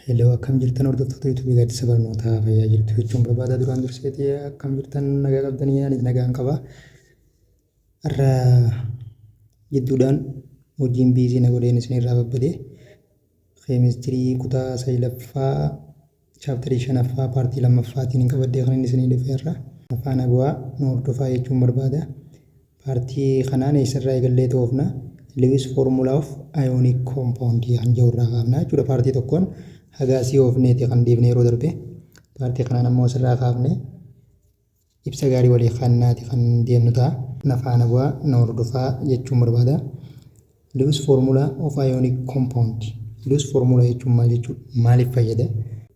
Hello, akkam jirtan hordoftoota YouTubeii Gaaddisa Barnootaa? Fayyaa jirtu jechuun barbaada. Duraan durseeti akkam jirtan, nagaa qabdanii? Anis nagaan qaba. Har'a jidduudhaan hojiin busy na godheen isin irraa babbade. Keemistirii kutaa saglaffaa, chapterii shanaffaa, partii lammaffaatiin hin qabadde kan inni isinii dhufe har'a. Faana bu'aa nu hordofaa jechuun barbaada. Partii kanaan eessarraa eegallee toofna? Lewis formula of ionic compound kan jedhu irraa kaafna jechuudha. Partii tokkoon hagaasii oofneeti kan dhiifne yeroo darbe. Partii kanaan ammoo asirraa kaafne ibsa gaarii walii kannaati kan deemnu ta'a. Na faana bu'aa na hordofaa jechuun barbaada. Lewis formula of ionic compound. Lewis formula jechuun maal jechuudha? Maaliif fayyada?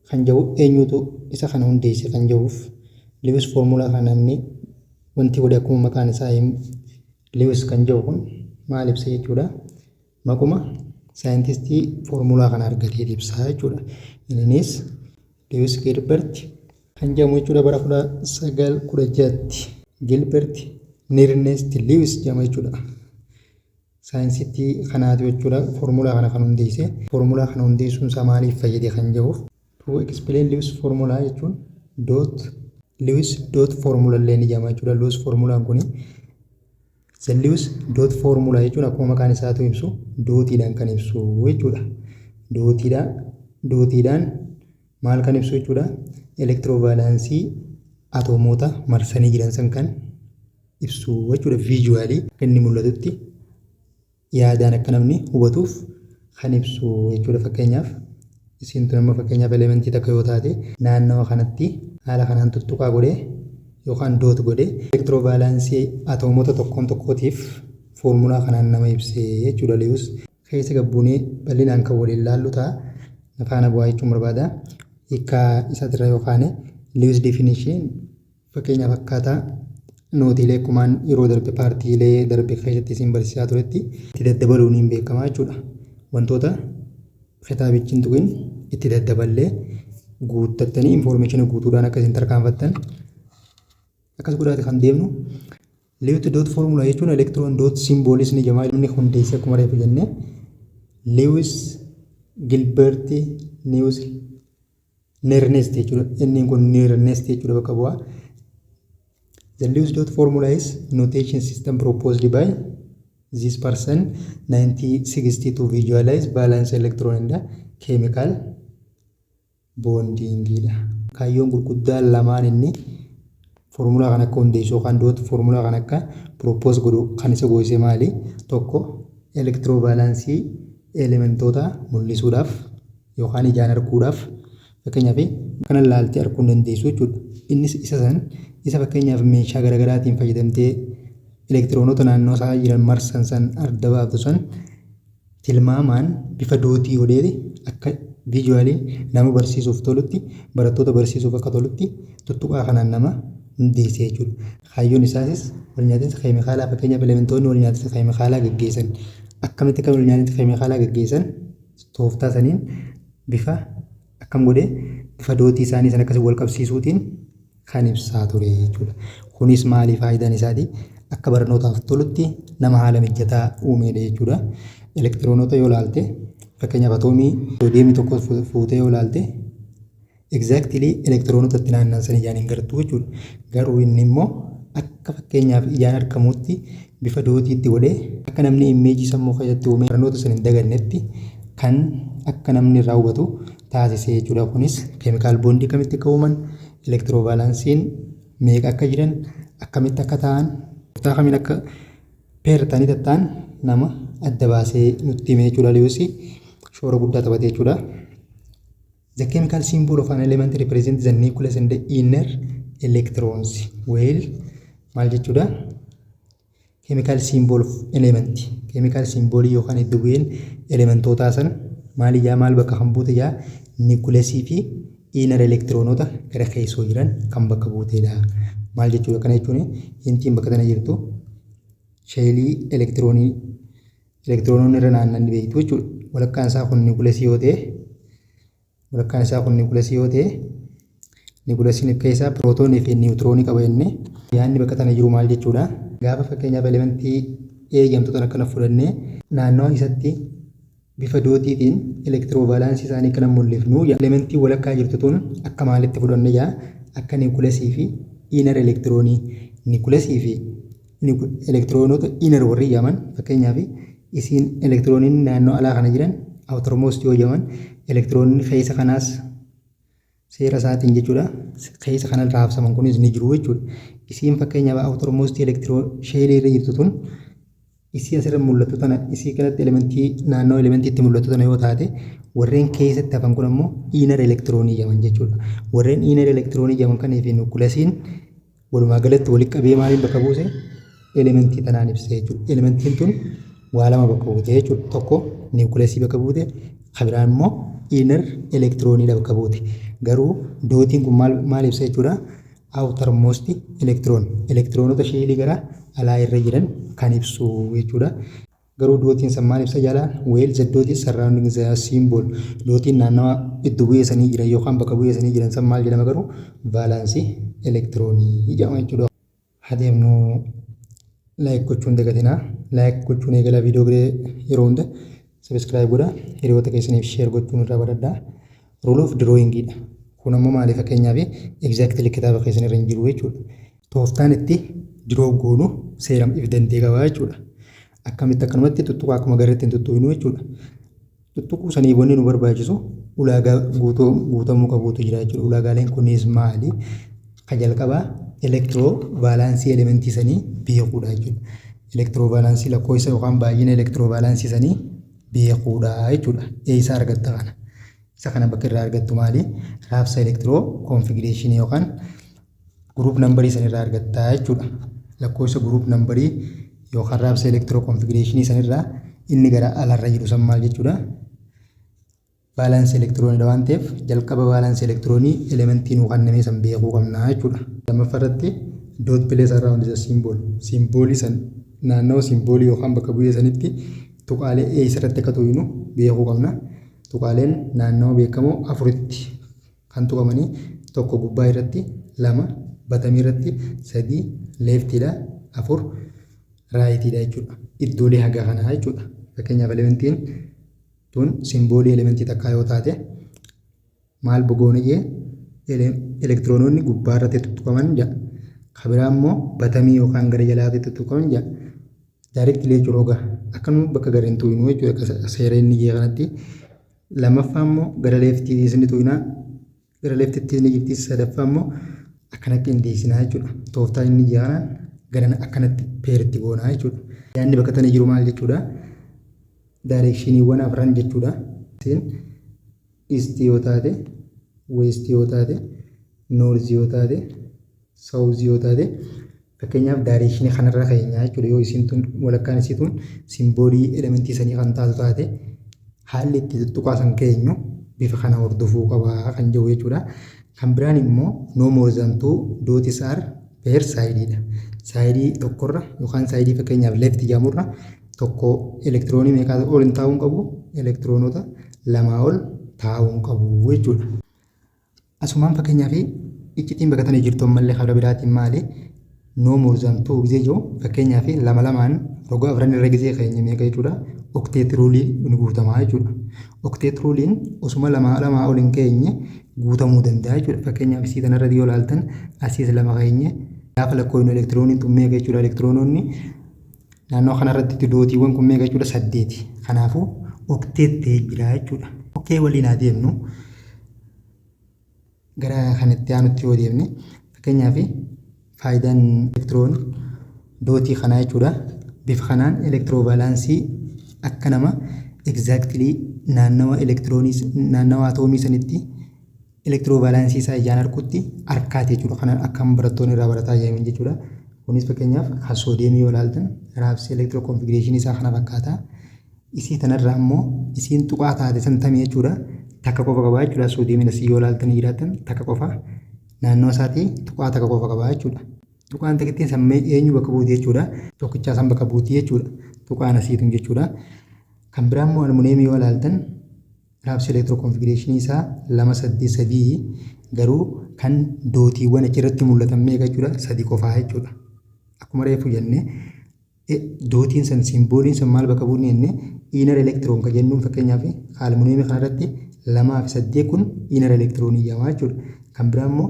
Kan jedhu, eenyutu isa kana hundeesse kan jedhuuf, Lewis formula kan namni wanti godhe, akkuma maqaan isaa Lewis kan jedhu kun maal ibsa jechuudha? Maquma saayintistii foormulaa kana argatee ibsaa jechuudha. Innis Lewis Gilbert kan jedhamu jechuudha, bara 1916tti Gilbert Ernest Lewis jedhama jechuudha. Saayinsitii kanaatu jechuudha foormulaa kana kan hundeesse. Foormulaa kana hundeessuun isaa maaliif fayyade kan jedhuuf, to explain Lewis formula jechuun dot, Lewis dot formula illee ni jedhama jechuudha. Lewis formulaan kuni, the Lewis dot formula jechuun akkuma maqaan isaatu ibsu dotiidhaan kan ibsu jechuudha. Dotiidhaan, dotiidhaan maal kan ibsu jechuudha? Electrovalenceii atoomoota marsanii jiran san kan ibsu jechuudha. Visualii akka inni mul'atutti yaadaan akka namni hubatuuf kan ibsu jechuudha. Fakkeenyaaf isin tun amma fakkeenyaaf elementii takka yoo taate, naannawa kanatti haala kanaan tuttuqaa godhee yookaan dot godhee electrovalenceii atoomota tokkoon tokkootiif foormulaa kanaan nama ibsee jechuudha. Lewis keessa gabbuunee bal'inaan kan waliin laallu ta'a. Faana bu'aa jechuun barbaada. Hiikkaa isaatirra yookaan Lewis definition, fakkeenyaaf akkaataa noteiilee akkumaan yeroo darbe partiilee darbe keessatti isin barsiisaa turetti itti daddabaluun hin beekamaa jechuudha. Wantoota kitaabichi hin tuqin itti daddaballee guuttattanii informationa guutuudhaan akka isin tarkaanfattan akkas godhaati kan deemnu. Lewis dot formula jechuun electron dot symbolis ni jedhama. Inni hundeesse akkuma reefu jennee Lewis Gilbert Lewis Nernst jechuudha. Inni kun Nernst jechuudha bakka bu'aa. The Lewis dot formula is notation system proposed by this person 1960 to visualize valence electron in the chemical bonding dha. Kaayyoon gurguddaan lamaan inni foormulaa kan akka hundeessu yookaan dot foormulaa kan akka propose godhu kan isa goosise maali? Tokko, electrovalenceii elementoota mul'isuudhaaf yookaan ijaan arguudhaaf. Fakkeenyaaf kana laaltee arguu hin dandeessu jechuudha. Innis isa san isa fakkeenyaaf meeshaa garaagaraatiin fayyadamtee elektiroonota naannoo isaa jiran marsan san adda baaftu san tilmaamaan bifa dotii godhee akka visualii nama barsiisuuf tolutti, barattoota barsiisuuf akka tolutti tuttuqaa kanaan nama hundeesse jechuudha. Kaayyoon isaasis walnyaatinsa keemikaalaa, fakkeenyaaf elementoonni walnyaatinsa keemikaalaa gaggeessan akkamitti akka walnyaatinsa keemikaalaa gaggeessan tooftaa saniin bifa akkam godhee bifa dotii isaanii san akkasii wal qabsiisuutiin kan ibsaa ture jechuudha. Kunis maali faayidaan isaati? Akka barnootaaf tolutti nama haala mijataa uumeedha jechuudha. Elektiroonota yoo ilaalte, fakkeenyaaf atoomii soodiyeemii tokko fuutee yoo ilaalte, exactly elektiroonota itti naanna'an san ijaan hin gartuu jechuudha. Garuu inni immoo akka fakkeenyaaf ijaan argamutti bifa dotiitti godhee akka namni imageii sammuu keessatti uumee barnoota san hin dagannetti kan akka namni irraa hubatu taasise jechuudha. Kunis chemical bondii akkamitti akka uuman, electrovalenceiin meeqa akka jiran, akkamitti akka ta'an, tooftaa kamiin akka pair ta'anii tatta'an nama adda baasee nutti hime jechuudha. Lewis shoora guddaa taphate jechuudha. The chemical symbol of an element represents the nucleus and the inner electrons. Well, maal jechuudha? Chemical symbol of element. Chemical symbol yookaan iddo bu'een elementootaa san maal ijaa, maal bakka kan buute ijaa? Nucleusii fi inner electronota gara keessoo jiran kan bakka buutedha. Maal jechuudha? Kana jechuun hintiin bakka tana jirtu shellii elektiroonii elektiroononni irra naannan beektu jechuudha. Walakkaan isaa kun nucleusii yoo ta'e, walakkaan isaa kun nucleusii yoo ta'e, nucleusiin of keessaa pirootoonii fi niwutiroonii qaba jennee, yaadni bakka tana jiru maal jechuudha? Gaafa fakkeenyaaf elementii A jedhamtu tan akkana fudhannee naannawa isatti Bifa dotiitiin electrovalencii isaanii kana mul'ifnu. Elementii walakkaa jirtu tun akka maalitti fudhanne jaa? Akka nucleusii fi inner electronii. Nucleusii fi elektiroonota inner warri jedhaman, fakkeenyaaf isiin elektirooniin naannoo alaa kana jiran outermost yoo jedhaman, elektiroonni keessa kanaas seera isaatiin jechuudha, keessa kana raabsaman kunis ni jiru jechuudha. Isiin fakkeenyaaf outermost electron shellii irra jirtu tun isii asirra mul'attu tana, isii kanatti elementii naannoo elementiitti mul'attu tana yoo taate, warreen keessatti hafan kun ammoo inner electronii jedhaman jechuudha. Warreen inner electronii jedhaman kanii fi nucleusiin walumaa galatti walitti qabee maaliin bakka buuse? Elementii tanaan ibsee jechuudha. Elementiin tun waa lama bakka buute jechuudha. Tokko nucleusii bakka buute, kan biraan immoo inner electroniidha bakka buute. Garuu dotiin kun maal maal ibsa jechuudha? Outermost electron, elektiroonota shellii gara alaa irra jiran kan ibsu jechuudha. Garuu dotiin san maal ibsa jala? Well, the dot is surrounding the symbol. Dotiin naannawa iddoo bu'ee sanii jiran yookaan bakka bu'ee sanii jiran san maal jedhama garuu? Valence electronii jedhama jechuudha. Adeemnu, like gochuun dagatinaa. Like gochuun eegala viidiyoo giree yeroo hunda subscribe godha. Hiriyoota keessaniif share gochuun irraa baradhaa. Rule of drawingiidha. Kun ammoo maaliif? Fakkeenyaaf exactly kitaaba keessan irra hin jiru jechuudha. Tooftaan itti draw goonu seera if danda'e qaba jechuudha. Akkamitti akkanumatti tuttuqaa akkuma garreetti hin tuttuqinu jechuudha. Tuttuquu saniif wanni nu barbaachisu ulaagaa guutamuu qabuutu jira jechuudha. Ulaagaaleen kunis maali? Ka jalqabaa electrovalencii elementii sanii beekuudha jechuudha. Electrovalencii, lakkoofsa yookaan baay'ina electrovalencii sanii beekuudha jechuudha. Eessaa argatta kana? Isa kana bakka irraa argattu maali? Raabsa electron configurationii yookaan group numberii sanirraa argattaa jechuudha. Lakkoofsa group numberii yookaan raabsa electron configurationii sanirraa inni gara alaarra jiru san maal jechuudha? Valence electroniidha waan ta'eef, jalqaba valence electronii elementii nuu kenname san beekuu qabna jechuudha. Lammaffaa irratti dot place around the symbol. Symbolii san, naannawa symbolii yookaan bakka bu'ee sanitti tuqaalee eessa irratti akka tuqnu beekuu qabna. Tuqaaleen naannawa beekamoo afuritti kan tuqamanii: tokko gubbaa irratti, lama bottomii irratti, sadii leftiidha, afur rightiidha jechuudha. Iddoolee hagaa kanaa jechuudha. Fakkeenyaaf elementiin tun symbolii elementii takkaa yoo taate, maal bogoona jee? Elektiroononni gubbaa irratti tuttuqaman jedha. Kan biraa immoo bottomii yookaan gara jalaatti tuttuqaman jedha. Directly jechuudha ogaa akkanuma bakka gareen tuqnu jechuudha akka seera inni jee kanatti. Lammaffaa immoo gara leftiitis ni tuqnaa, gara leftittis ni jirti. Sadaffaa immoo akkanatti qindeessinaa jechuudha. Tooftaa inni jee kanaan gara akkanatti pairitti goonaa jechuudha. Yaadni bakka tana jiru maal jechuudha? Directioniiwwan afran jechuudha. Eastii yoo taate, westii yoo taate, northii yoo taate, southii yoo taate, fakkeenyaaf directionii kanarra keenyaa jechuudha. Yoo isiin tun walakkaan isii tun symbolii elementii sanii kan taatu taate, haalli itti tuttuqaa san keenyu bifa kana hordofuu qabaa kan jiru jechuudha. Kan biraan immoo no more than two dots are per sideiidha. Sideii tokkorra yookaan sideii fakkeenyaaf left jedhamurra tokko elektiroonii meeqaa ol hin taa'uu hin qabu? Elektiroonota lamaa ol taa'uu hin qabu jechuudha. Asumaan fakkeenyaaf iccitiin bakka tana jirtu ammallee karaa biraatiin maali? No more than two gisee jiru, fakkeenyaaf lama lamaan roga afran irra gisee keenya meeqa jechuudha? Octet rulei ni guutamaa jechuudha. Octet ruleiin osuma lamaa lamaa ol hin keenye guutamuu danda'a jechuudha. Fakkeenyaaf isii kanarra yoo ilaaltan, asiis lama keenye gaafa lakkoofnu elektirooniin tun meeqa jechuudha? Elektiroononni naannoo kanarratti dotiiwwan kun meeqa jechuudha? Saddeeti. Kanaafuu octet ta'ee jira jechuudha. Okay, waliin haa deemnu. Gara kanatti aanutti yoo deemne, fakkeenyaaf faayidaan electron dotii kanaa jechuudha. Bifa kanaan electrovalencii akka nama exactly naannawa elektiroonii, naannawa atoomii sanitti electrovalencii isaa ijaan argutti harkaati jechuudha. Kana akkam barattoonni irraa barataa jiran jechuudha. Kunis fakkeenyaaf kan soodiyeemii yoo ilaaltan, raabsi electron configurationii isaa kana fakkaata. Isii tanarraa immoo isiin tuqaa taate san tamii jechuudha. Takka qofa qabaa jechuudha. Soodiyeemiin asii yoo ilaaltanii jiraatan, takka qofa naannoo isaatii tuqaa takka qofa qabaa jechuudha. Tuqaan takittiin sammee eenyu bakka buuti jechuudha? Tokkichaa san bakka buuti jechuudha. Tuqaan asiitun jechuudha. Kan biraa immoo almuneemii yoo ilaaltan, raabsi electron configurationii isaa 2, 8, 3, garuu kan dotiiwwan achirratti mul'atan meeqa jechuudha? Sadi qofaa jechuudha. Akkuma reefu jennee, dotiin san, symboliin sun maal bakka buunni jennee? Inner electron kan jennuun fakkeenyaaf aluminiumii kanarratti 2 fi 8 kun inner electronii jedhama jechuudha. Kan biraa immoo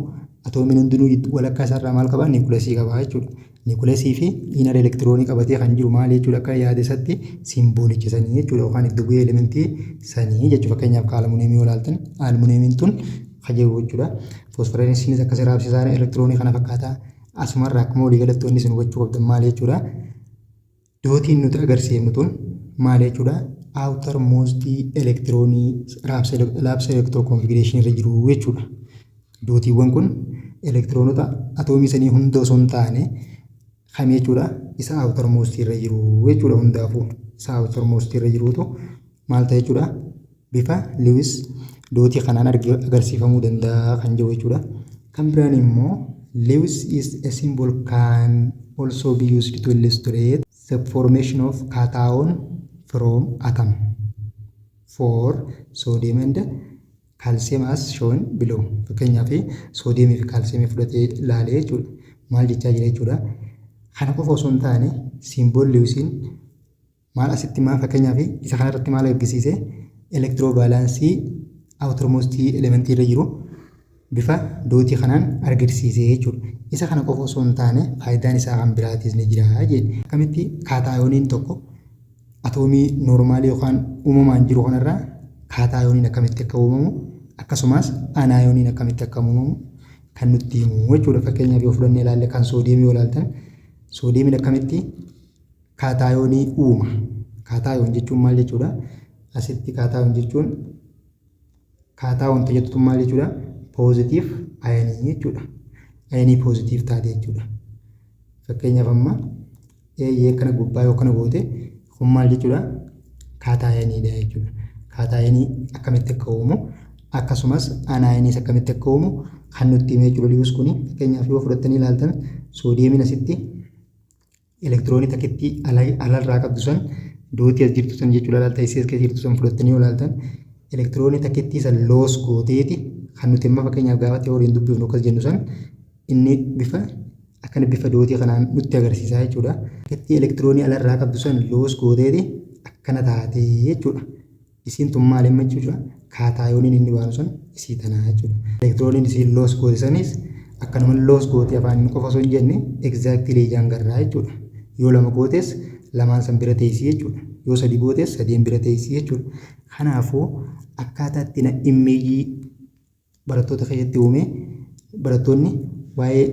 atoomiin hundinuu walakkaa isaarraa maal qabaa? Niikuleesii qabaa jechuudha. Niikuleesii fi inner electronii qabatee kan jiru maal jechuudha? Akka yaada isaatti symbolicha sanii jechuudha, yookaan iddo bu'ee elementii sanii jechuudha. Fakkeenyaaf aluminiumii yoo ilaaltan, aluminiumiin tun kan jiru jechuudha. Foosfarasiinis akkasii raabsisaa elektiroonii kana fakkaataa. Asumarraa akkuma walii galatti wanni isin hubachuu qabdan maal jechuudha? Dotiin nuti agarsiifnu tun maal jechuudha? Outermost elektiroonii raabsa electron configuration irra jiru jechuudha. Dotiiwwan kun elektiroonota atoomii sanii hunda osoo hin taane kam jechuudha? Isa outermost irra jiru jechuudha. Hundaafuu isa outermost irra jirutu maal ta'a jechuudha? Bifa Lewis dotii kanaan agarsiifamuu danda'a kan jiru jechuudha. Kan biraan immoo Lewis is a symbol can also be used to illustrate the formation of cation from atom for sodium and calcium as shown below. Fakkeenyaaf soodiyeemii fi kaalsiyeemii fudhatee ilaalee jechuudha. Maal jechaa jira jechuudha? Kana qofa osoo hin taane symbol Lewisiin maal asitti maal, fakkeenyaaf isa kanarratti maal argisiise? Electro valence outermost elementii irra jiru bifa dotii kanaan agarsiise jechuudha. Isa kana qofa osoo hin taane faayidaan isaa kan biraatis ni jira jedhe. Akkamitti cationiin tokko atoomii normalii yookaan uumamaan jiru kanarraa cationiin akkamitti akka uumamu, akkasumas anioniin akkamitti akka uumamu kan nutti himu jechuudha. Fakkeenyaaf yoo fudhannee ilaalle, kan soodiyeemii yoo ilaaltan, soodiyeemiin akkamitti cationii uuma? Cation jechuun maal jechuudha? Asitti cation jechuun, cation jettu maal jechuudha? Positive ionii jechuudha. Ionii positive taate jechuudha. Fakkeenyaaf amma eeyyee kana gubbaa yoo kana goote, kun maal jechuudha? Cationiidha jechuudha. Cationii akkamitti akka uumu, akkasumas anioniis akkamitti akka uumu kan nutti hime jechuudha. Lewis kuni fakkeenyaaf yoo fudhattanii ilaaltan, soodiyeemiin asitti elektiroonii takkitti alarraa qabdu san, dotii as jirtu san jechuudha, ilaalta isii as keessa jirtu san fudhattanii yoo ilaaltan, elektiroonii takkitti san lose gooteeti kan nuti amma fakkeenyaaf gaafa theoryn dubbifnu akkas jennu san inni bifa akkana bifa dotii kanaan nutti agarsiisa jechuudha. Takkitti elektiroonii alarraa qabdu san lose gooteeti akkana taatee jechuudha. Isiin tun maal amma jechuudha? Cationiin inni baanu sun isii tanaa jechuudha. Elektirooniin isiin lose goote sanis akkanuma lose goote afaan inni qofa osoo hin jenne exactly ijaan garraa jechuudha. Yoo lama gootes lamaan san bira teessii jechuudha. Yoo sadi gootes sadeen bira teessii jechuudha. Kanaafuu akkaataa itti imageii barattoota keessatti uume, barattoonni waa'ee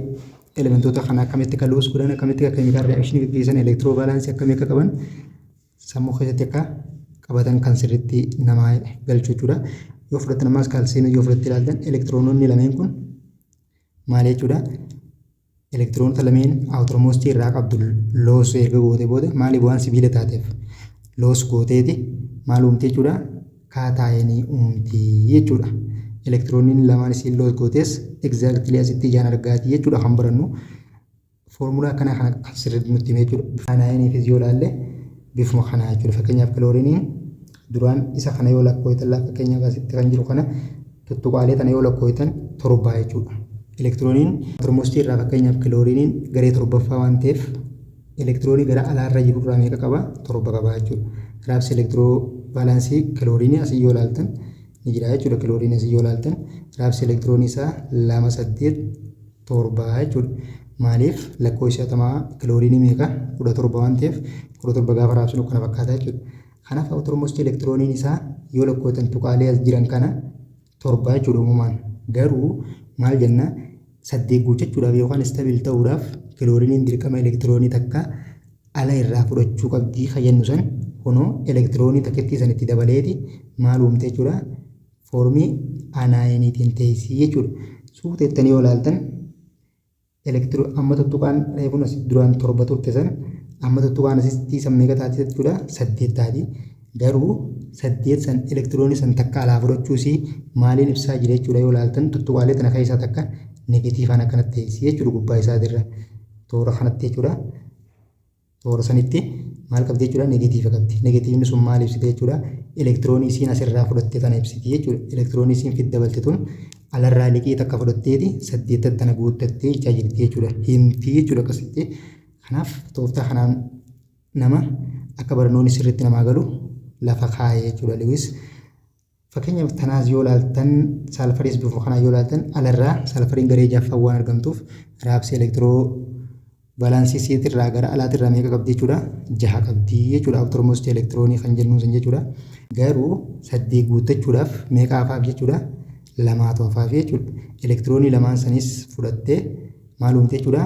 elementoota kanaa akkamitti akka lose godhan, akkamitti akka chemical reactionii gaggeessan, electro valence akkamii akka qaban sammuu keessatti akka qabatan kan sirriitti namaa galchu jechuudha. Yoo fudhattan ammas kaalsiyeemii yoo fudhatte ilaaltan, elektiroononni lameen kun maal jechuudha? Elektiroonota lameen outermostii irraa qabdu lose erga goote booda, maaliif? Waan sibiila taateef lose gooteeti maal uumte jechuudha? Cationii uumti jechuudha. Elektirooniin lamaan isiin lose gootes exactly asitti ijaan argaati jechuudha kan barannu. Foormulaa akkanaa kana kan sirriitti nutti hime jechuudha. Anioniifis yoo ilaalle bifuma kanaa jechuudha. Fakkeenyaaf kilooriiniin duraan isa kana yoo lakkooytan, fakkeenyaaf asitti kan jiru kana tuttuqaalee tana yoo lakkooytan torbaa jechuudha. Elektirooniin outermostii irraa, fakkeenyaaf kilooriiniin garee torbaffaa waan ta'eef, elektiroonii gara alaarra jiru irraa meeqa qaba? Torba qaba jechuudha. Raabsi electro valence kilooriinii asii yoo ilaaltan ni jira jechuudha. Kilooriinii asii yoo ilaaltan raabsi elektiroonii isaa 2, 8, 7 jechuudha. Maaliif? Lakkoofsi atamaa kilooriinii meeqa? 17 waan ta'eef, 17 gaafa raabsinu kana fakkaata jechuudha. Kanaaf outermostii elektirooniin isaa yoo lakkooftan tuqaalee as jiran kana torba jechuudha uumamaan. Garuu maal jenna? Saddeet guuttachuudhaaf yookaan stable ta'uudhaaf kilooriiniin dirqama elektiroonii takka ala irraa fudhachuu qabdii kan jennu san, kunoo elektiroonii takkittii san itti dabaleeti maal uumte jechuudha? Formii anioniitiin teessii jechuudha. Suuta jettanii yoo ilaaltan, elektiroo amma tuttuqaan reefuun as duraan torba turte san amma tuttuqaan asitti san meeqa taati jechuudha? Saddeet taati. Garuu saddeet san elektiroonii san takka alaa fudhachuusii maaliin ibsaa jira jechuudha? Yoo ilaaltan tuttuqaalee tana keessaa takka negativeaan akkanatti teessii jechuudha, gubbaa isaatirra toora kanatti jechuudha. Toora sanitti maal qabdi jechuudha? Negative qabdi. Negativeni sun maal ibsite jechuudha? Elektiroonii isiin asirraa fudhatte tana ibsiti jechuudha. Elektiroonii isiin fid dabalte tun alarraa liqii takka fudhatteeti saddeettan tana guuttattee jechaa jirti jechuudha. Himtii jechuudha akkasitti. Kanaaf tooftaa kanaan nama akka barnoonni sirriitti namaa galu lafa kaa'e jechuudha Lewis. Fakkeenyaaf tanaas yoo ilaaltan, saalfariis bifuma kanaan yoo ilaaltan, alarraa saalfariin garee ja'affaa waan argamtuuf raabsi elektiroo vaalaansii isiitirraa gara alaatirraa meeqa qabdi jechuudha? Jaha qabdi jechuudha. Outermost elektiroonii kan jennuun sun jechuudha. Garuu saddeet guuttachuudhaaf meeqa hafaaf jechuudha? Lamaatu hafaaf jechuudha. Elektiroonii lamaan sanis fudhattee maal uumti jechuudha?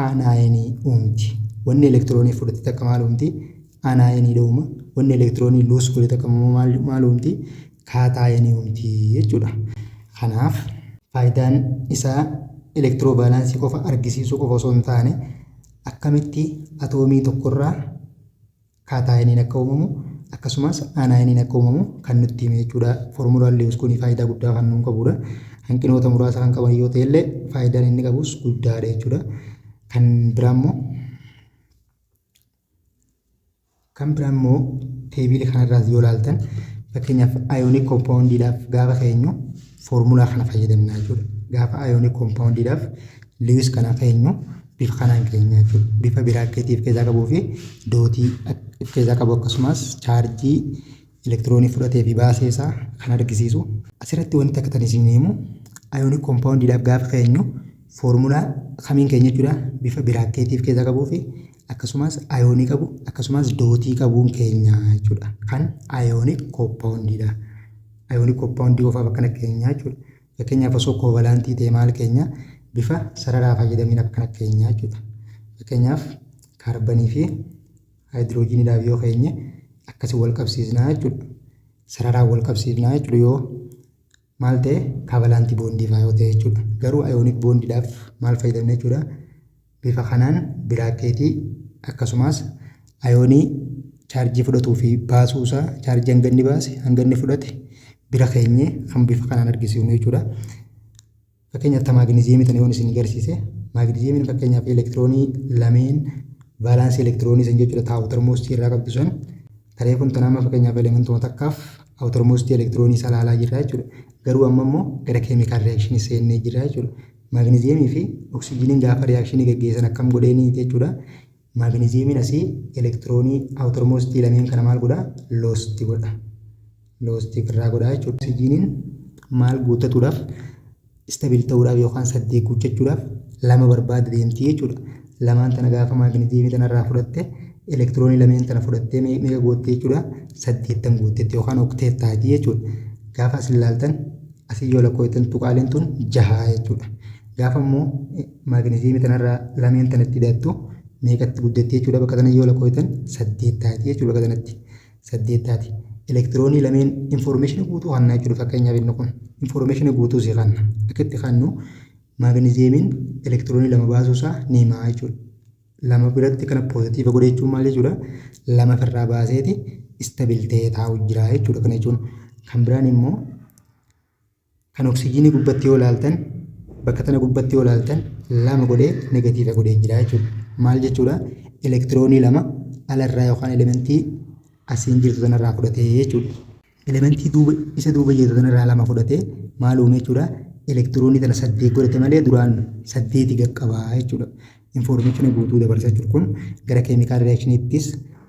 Anaayinii uumti. Wanni elektiroonii fudhatte takka maal uumti? Anaayinii uuma. Wanni elektiroonii lose godhe takka immoo maal uumti? Kaataayinii uumti jechuudha. Kanaaf faayidaan isaa elektiroo vaalaansii qofa argisiisuu qofa osoo hin taane, akkamitti atoomii tokkorraa kaataayiniin akka uumamu akkasumas anaayiniin akka uumamu kan nutti hime jechuudha. Foormulaan Lewis kun faayidaa guddaa kan nuun qabudha. Hanqinoota muraasa kan qaban yoo ta'e illee, faayidaan inni qabus guddaadha jechuudha. Kan biraa immoo teebiila kanarraas yoo ilaaltan, fakkeenyaaf ionic compoundiidhaaf gaafa keenyu foormulaa kana fayyadamna jechuudha. Gaafa ionic compoundiidhaaf Lewis kana keenyu bifa kanaan keenya jechuudha. Bifa biraaketii of keessaa qabuu fi dootii of keessaa qabu, akkasumas chaarjii elektiroonii fudhatee fi baasee isaa kan argisiisu. Asirratti wanti akka tan isin himu, ionic compoundiidhaaf gaafa keenyu foormulaa kamiin keenya jechuudha? Bifa biraaketii of keessaa qabuu fi akkasumas ayoonii qabu akkasumas dootii qabuun keenya jechuudha. Kan ionic compoundiidha. Ionic compoundii qofaaf akkana keenya jechuudha. Fakkeenyaaf osoo koovalantii ta'e maal keenya? Bifa sararaa fayyadamiin akkana keenya jechuudha. Fakkeenyaaf kaarbanii fi haayidiroojiiniidhaaf yoo keenye akkasii wal qabsiisnaa jechuudha. Sararaan wal qabsiisnaa jechuudha yoo maal ta'e, covalent bondii fa'aa yoo ta'e jechuudha. Garuu ionic bondiidhaaf maal fayyadamna jechuudha? Bifa kanaan biraaketii akkasumas ayoonii chaarjii fudhatuu fi baasuu isaa, chaarjii hanga inni baase, hanga inni fudhate bira keenyee kan bifa kanaan argisiifnu jechuudha. Fakkeenyaaf ta maagniziyeemii tana yoon isin agarsiise, maagniziyeemiin fakkeenyaaf elektiroonii lameen vaalaansii elektiroonii san jechuudha, ta outermostii irraa qabdu san taree kun tana. Amma fakkeenyaaf elementuma takkaaf outermostii elektiroonii isaa ilaalaa jirra jechuudha. Garuu amma immoo gara chemical reactionii seennee jirra jechuudha. Maagniziyeemii fi oksijiiniin gaafa reactionii gaggeessan akkam godheenii jechuudha? Maagniziyeemiin asii elektiroonii outermostii lameen kana maal godha? Lost godha. Lost irraa godha jechuudha. Oksijiiniin maal guuttatuudhaaf, stable ta'uudhaaf yookaan saddeet guuttachuudhaaf lama barbaada deemti jechuudha. Lamaan tana gaafa maagniziyeemii tanarraa fudhatte, elektiroonii lameen tana fudhattee meeqa gootte jechuudha? Saddeettan guuttetti yookaan octet taati jechuudha. Gaafa as ilaaltan, asii yoo lakkooftan, tuqaaleen tun jaha jechuudha. Gaafa immoo maagniziyeemii tanarraa lameen tanatti hidhattu meeqatti guddatti jechuudha? Bakka tana yoo lakkooftan saddeet taati jechuudha, bakka tanatti saddeet taati. Elektiroonii lameen infoormeeshinii guutuu kannaa jechuudha. Fakkeenyaaf inni kun infoormeeshinii guutuu si kanna. Akka itti kannu, maagniziyeemiin elektiroonii lama baasuusaa ni himaa jechuudha. Lama biratti kana poozitiiva godhe jechuun maal jechuudha? Lama ofirraa baaseeti stable ta'ee taa'u jira jechuudha. Kana jechuun kan biraan immoo kan oksijiinii gubbatti yoo ilaaltan, bakka tana gubbatti yoo ilaaltan, lama godhee negatiiva godhee jira jechuudha. Maal jechuudha? Elektiroonii lama alarraa yookaan elementii asiin jirtu tanarraa fudhatee jechuudha. Elementii duuba isa duuba jirtu tanarraa lama fudhatee maal uume jechuudha? Elektiroonii tana saddeet godhate malee duraan saddeeti qaqqabaa jechuudha. Infoormeeshinii guutuu dabarsa jechuudha. Kun gara chemical reactioniittis,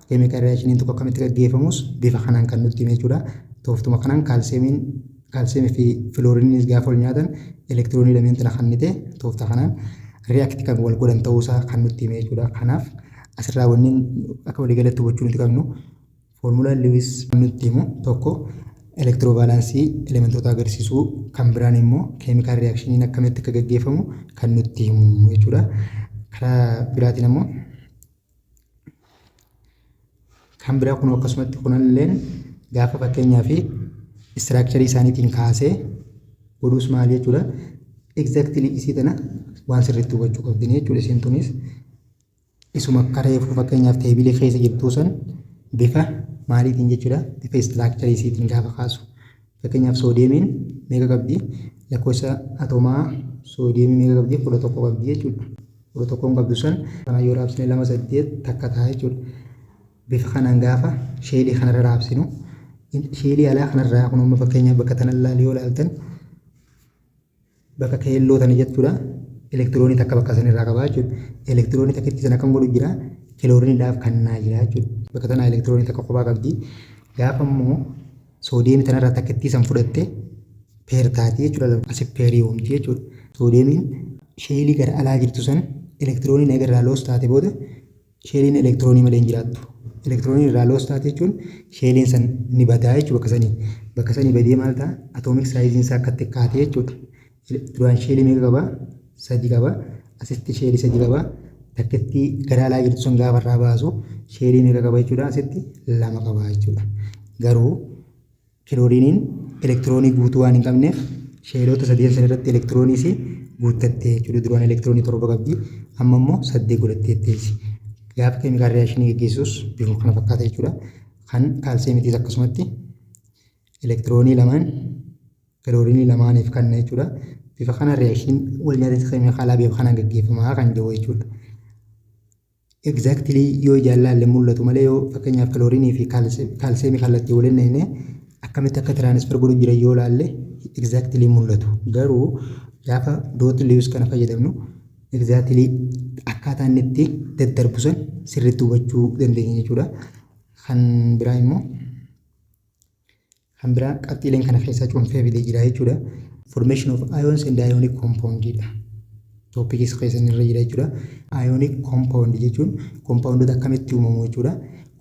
chemical reactioniin tokko akkamitti gaggeeffamus bifa kanaan kan nutti hime jechuudha. Tooftuma kanaan kaalsiyeemii fi filooriiniis gaafa wal nyaatan elektiroonii lameen tana kannite toofta kanaan react kan wal godhan ta'uusaa kan nutti hime jechuudha. Kanaaf asirraa wanni akka waliigalatti hubachuu nuti qabnu, foormulaan Lewis nutti himu tokko elektiroovaalaansii elementoota agarsiisuu, kan biraan immoo chemical reactioniin akkamitti akka gaggeeffamu kan nutti himu jechuudha. Karaa biraatiin immoo kan biraa kun akkasumatti kunalleen gaafa fakkeenyaa fi istiraakcharii isaaniitiin kaasee godhuus maal jechuudha? Exactly isii tana waan sirriitti hubachuu qabdini jechuudha. Isiin tunis isuma akka reefuu fakkeenyaaf teebilii keessa jirtuu san bifa maaliitiin jechuudha? Bifa istiraakcharii isiitiin gaafa kaasu. Fakkeenyaaf soodiyeemiin meeqa qabdi? Lakkoofsa atoomaa soodiyeemii meeqa qabdi? 11 qabdi jechuudha. 11n qabdu san kana yoo raabsine lama saddeet takka ta'a jechuudha. Bifa kanaan gaafa sheelii kanarra raabsinu, sheelii alaa kanarraa kun amma fakkeenyaaf bakka tana ilaali yoo ilaaltan, bakka keelloo tana jechuudha. Elektiroonii takka bakka sanirraa qabaa jechuudha. Elektiroonii takkitti sana akkam godhu jira? Kilooriiniidhaaf kannaa jira jechuudha. Bakka tana elektiroonii takka kophaa qabdi. Gaafa immoo soodiyeemii tanarraa takkittii san fudhatte pair taati jechuudha. Asi pairii uumti jechuudha. Soodiyeemiin shellii gara alaa jirtu san elektirooniin eega irraa loss taate booda shelliin elektiroonii malee hin jiraattu. Elektirooniin irraa loss taate jechuun shelliin san ni badaa jechuudha bakka sanii. Bakka sanii badee maal ta'a? Atomic sizeiin isaa akka xiqqaate jechuudha. Duraan shellii meeqa qabaa? Sadi qaba. Asitti shellii sadi qaba. Takkittii gara alaa jirtu sun gaafa irraa baasu shellii meeqa qaba jechuudha? Asitti lama qaba jechuudha. Garuu kilooriiniin elektiroonii guutuu waan hin qabneef shellota sadeen san irratti elektiroonii isii guuttattee jechuudha. Duraan elektiroonii torba qabdi. Amma immoo saddeet godhattee teessi. Gaafa chemical reactionii geggeessus bifuma kana fakkaata jechuudha. Kan kaalseemiitiis akkasumatti elektiroonii lamaan kilooriinii lamaaniif kanna jechuudha. Bifa kana reaction wal nyaata keemikaalaa bifa kanaan gaggeeffamaa kan jiru jechuudha. Exactly yoo ijaan laalle mul'atu malee, yoo fakkeenyaaf kilooriinii fi kaalseemii kallattii waliin naqne akkamitti akka transfer godhu jiran yoo laalle exactly mul'atu. Garuu gaafa dot Lewis kana fayyadamnu exactly akkaataa inni itti daddarbu san sirriitti hubachuu dandeenya jechuudha. Kan biraa immoo, kan biraa qabxiileen kana keessaa cuunfee fidee jira jechuudha. Formation of ions and ionic compound dha. Topicii keessan irra jira jechuudha. Ionic compound jechuun compoundota akkamitti uumamu jechuudha.